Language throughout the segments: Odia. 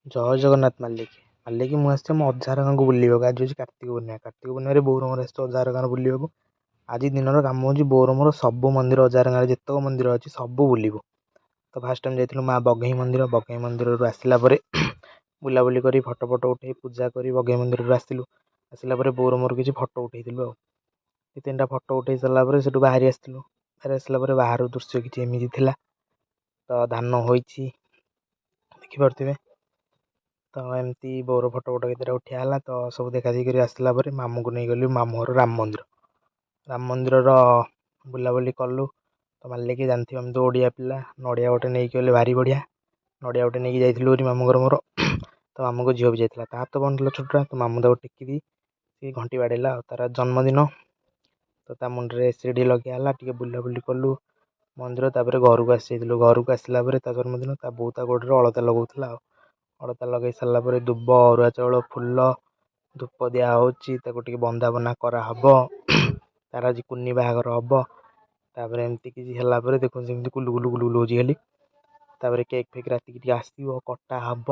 ଜୟ ଜଗନ୍ନାଥ ମାଲିକ। ମାଲିକ, ମୁଁ ଆସିଛି ମୋ ଅଜାଘର ଗାଁକୁ ବୁଲିବାକୁ। ଆଜି ହେଉଛି କାର୍ତ୍ତିକ ପୂର୍ଣ୍ଣିମା। କାର୍ତ୍ତିକ ପୂର୍ଣ୍ଣିମାରେ ବୋଉର ମୋର ଆସିଛୁ ଅଜାଘର ଗାଁରେ ବୁଲିବାକୁ। ଆଜି ଦିନର କାମ ହେଉଛି ବୋଉର ମୋର ସବୁ ମନ୍ଦିର, ଅଜାଘର ଗାଁରେ ଯେତେକ ମନ୍ଦିର ଅଛି ସବୁ ବୁଲିବୁ। ତ ଫାଷ୍ଟ ଆମେ ଯାଇଥିଲୁ ମା ବଘେଇ ମନ୍ଦିର। ବଘେଇ ମନ୍ଦିରରୁ ଆସିଲା ପରେ ବୁଲାବୁଲି କରି, ଫଟୋ ଫଟୋ ଉଠେଇ, ପୂଜା କରି ବଘେଇ ମନ୍ଦିରରୁ ଆସିଲୁ। ଆସିଲା ପରେ ବୋଉର ମୋର କିଛି ଫଟୋ ଉଠେଇଥିଲୁ। ଆଉ ଦୁଇ ତିନିଟା ଫଟୋ ଉଠେଇ ସାରିଲା ପରେ ସେଠୁ ବାହାରି ଆସିଥିଲୁ। ବାହାରି ଆସିଲା ପରେ ବାହାର ଦୃଶ୍ୟ କିଛି ଏମିତି ଥିଲା। ତ ଧାନ ହୋଇଛି, ଦେଖିପାରୁଥିବେ। ତ ଏମିତି ବୋଉର ଫଟୋ ଫଟୋ କେତେଟା ଉଠିଆ ହେଲା। ତ ସବୁ ଦେଖାଦେଖି କରି ଆସିଲା ପରେ ମାମୁଁକୁ ନେଇଗଲି ମାମୁଁ ଘର ରାମ ମନ୍ଦିର। ରାମ ମନ୍ଦିରର ବୁଲାବୁଲି କଲୁ। ତ ମାଲିକ, ଜାଣିଥିବ ଆମେ ତ ଓଡ଼ିଆ ପିଲା, ନଡ଼ିଆ ଗୋଟେ ନେଇକି ଗଲେ ଭାରି ବଢ଼ିଆ। ନଡ଼ିଆ ଗୋଟେ ନେଇକି ଯାଇଥିଲୁ ଭାରି ମାମୁଁ ଘର ମୋର। ତ ମାମୁଁଙ୍କ ଝିଅ ବି ଯାଇଥିଲା, ତା ହାତ ବନ୍ଦ ଥିଲା ଛୋଟଟା। ତ ମାମୁଁ ତାକୁ ଟେକି ଦେଇ ସେ ଘଣ୍ଟି ବାଡ଼େଇଲା। ଆଉ ତାର ଜନ୍ମଦିନ, ତ ତା ମୁଣ୍ଡରେ ସିଢ଼ି ଲଗିଆ ହେଲା। ଟିକେ ବୁଲାବୁଲି କଲୁ ମନ୍ଦିର, ତାପରେ ଘରକୁ ଆସିଯାଇଥିଲୁ। ଘରକୁ ଆସିଲା ପରେ ତା ଜନ୍ମଦିନ, ତା ବୋଉ ତା ଗୋଡ଼ରେ ଅଳତା ଲଗାଉଥିଲା। ଆଉ ଅଳତା ଲଗାଇ ସାରିଲା ପରେ ଦୁବ, ଅରୁଆ ଚାଉଳ, ଫୁଲ, ଧୂପ ଦିଆହେଉଛି। ତାକୁ ଟିକେ ବନ୍ଦାପନା କରାହବ। ତାର ଆଜି କୁନି ବାହାଘର ହବ। ତାପରେ ଏମିତି କିଛି ହେଲା ପରେ ଦେଖନ୍ତୁ, ସେମିତି କୁଲୁ କୁଲୁ କୁଲୁ କୁଲୁ ହେଉଛି ଖାଲି। ତାପରେ କେକ୍ ଫେକ୍ ରାତିକି ଟିକେ ଆସିବ, କଟା ହବ।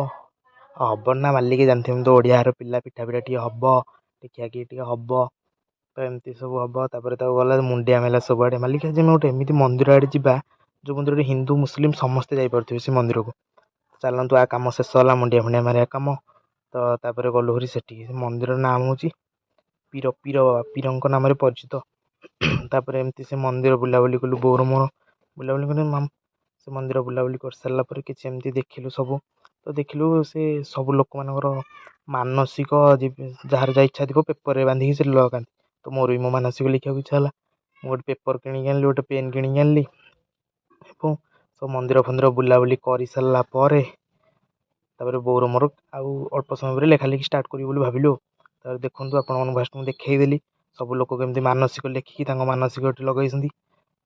ହବ ନା ମାଲିକ, ଜାଣିଥିବ ତ ଓଡ଼ିଆ ଘର ପିଲା, ପିଠା ପିଠା ଟିକେ ହବ, ଖିଆଖିଇ ଟିକେ ହବ। ତ ଏମିତି ସବୁ ହବ। ତାପରେ ତାକୁ ଗଲା ମୁଣ୍ଡିଆ ମାଇଲା ସବୁଆଡ଼େ। ମାଲିକ, ଆଜି ଆମେ ଗୋଟେ ଏମିତି ମନ୍ଦିର ଆଡ଼େ ଯିବା, ଯେଉଁ ମନ୍ଦିରରେ ହିନ୍ଦୁ ମୁସଲିମ ସମସ୍ତେ ଯାଇପାରୁଥିବେ ସେ ମନ୍ଦିରକୁ। ଚାଲନ୍ତୁ, ଆ କାମ ଶେଷ ହେଲା, ମୁଣ୍ଡିଆ ଫୁଣ୍ଡିଆ ମାରିବା କାମ। ତ ତାପରେ ଗଲୁ ଭାରି ସେଠିକି। ସେ ମନ୍ଦିରର ନାମ ହେଉଛି ପୀର, ପୀର ବାବା, ପୀରଙ୍କ ନାମରେ ପରିଚିତ। ତାପରେ ଏମିତି ସେ ମନ୍ଦିର ବୁଲାବୁଲି କଲୁ ବୋଉର ମୋର। ବୁଲାବୁଲି କଲୁ, ସେ ମନ୍ଦିର ବୁଲାବୁଲି କରିସାରିଲା ପରେ କିଛି ଏମିତି ଦେଖିଲୁ ସବୁ। ତ ଦେଖିଲୁ ସେ ସବୁ ଲୋକମାନଙ୍କର ମାନସିକ, ଯାହାର ଯାହା ଇଚ୍ଛା ଥିବ ପେପରରେ ବାନ୍ଧିକି ସେଠି ଲଗାନ୍ତି। ତ ମୋର ବି ମୋ ମାନସିକ ଲେଖିବାକୁ ଇଚ୍ଛା ହେଲା। ମୁଁ ଗୋଟେ ପେପର କିଣିକି ଆଣିଲି, ଗୋଟେ ପେନ୍ କିଣିକି ଆଣିଲି। ଏବଂ ସବୁ ମନ୍ଦିର ଫନ୍ଦିର ବୁଲାବୁଲି କରିସାରିଲା ପରେ ତାପରେ ବୋଉର ମୋର ଆଉ ଅଳ୍ପ ସମୟ ପରେ ଲେଖା ଲେଖି ଷ୍ଟାର୍ଟ କରିବୁ ବୋଲି ଭାବିଲୁ। ତାପରେ ଦେଖନ୍ତୁ, ଆପଣମାନଙ୍କୁ ଫାଷ୍ଟ ମୁଁ ଦେଖେଇଦେଲି ସବୁ ଲୋକ କେମିତି ମାନସିକ ଲେଖିକି ତାଙ୍କ ମାନସିକ ଏଠି ଲଗେଇଛନ୍ତି।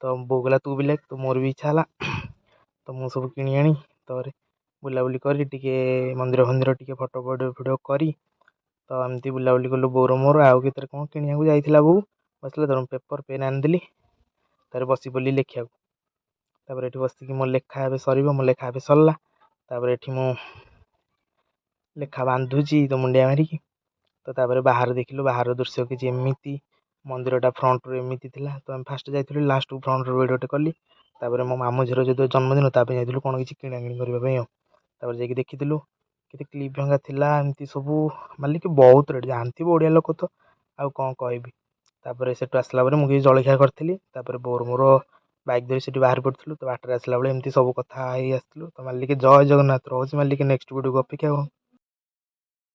ତ ବୋଉ କହିଲା, ତୁ ବି ଲେଖ। ତ ମୋର ବି ଇଚ୍ଛା ହେଲା। ତ ମୁଁ ସବୁ କିଣି ଆଣି, ତାପରେ ବୁଲାବୁଲି କରି, ଟିକେ ମନ୍ଦିର ଫନ୍ଦିର ଟିକେ ଫଟୋ ଫଟୋ ଭିଡ଼ିଓ କରି, ତ ଏମିତି ବୁଲାବୁଲି କଲୁ ବୋଉର ମୋର। ଆଉ କେତେରେ କ'ଣ କିଣିବାକୁ ଯାଇଥିଲା ବୋଉ, ବସିଲା। ତ ପେପର ପେନ୍ ଆଣିଦେଲି। ତାପରେ ବସି ପଡ଼ିଲି ଲେଖିବାକୁ। ତାପରେ ଏଠି ବସିକି ମୋ ଲେଖା ଏବେ ସରିବ। ମୋ ଲେଖା ଏବେ ସରିଲା। ତାପରେ ଏଠି ମୁଁ ଲେଖା ବାନ୍ଧୁଛି ତ ମୁଣ୍ଡିଆ ମାରିକି। ତ ତାପରେ ବାହାରେ ଦେଖିଲୁ, ବାହାର ଦୃଶ୍ୟ କିଛି ଏମିତି। ମନ୍ଦିରଟା ଫ୍ରଣ୍ଟରୁ ଏମିତି ଥିଲା। ତ ଆମେ ଫାଷ୍ଟ ଯାଇଥିଲୁ, ଲାଷ୍ଟକୁ ଫ୍ରଣ୍ଟରୁ ଭିଡ଼ିଓଟେ କଲି। ତାପରେ ମୋ ମାମୁଁ ଝିଅର ଯେହେତୁ ଜନ୍ମଦିନ, ତା ପାଇଁ ଯାଇଥିଲୁ କ'ଣ କିଛି କିଣାକିଣି କରିବା ପାଇଁ। ଆଉ ତାପରେ ଯାଇକି ଦେଖିଥିଲୁ କେତେ କ୍ଲିପ୍ ଭଙ୍ଗା ଥିଲା ଏମିତି ସବୁ। ମାଲିକ, ବହୁତ ରେଟ୍, ଜାଣିଥିବ ଓଡ଼ିଆ ଲୋକ ତ, ଆଉ କ'ଣ କହିବି? ତାପରେ ସେଠୁ ଆସିଲା ପରେ ମୁଁ କିଛି ଜଳଖିଆ କରିଥିଲି। ତାପରେ ବୋଉର ମୋର ବାଇକ୍ ଧରି ସେଠି ବାହାରି ପଡ଼ିଥିଲୁ। ତ ବାଟରେ ଆସିଲା ବେଳେ ଏମିତି ସବୁ କଥା ହେଇ ଆସିଥିଲୁ। ତ ମାଲିକ, ଜୟ ଜଗନ୍ନାଥ। ରହୁଛି ମାଲିକ, ନେକ୍ସଟ ଭିଡ଼ିଓକୁ ଅପେକ୍ଷା।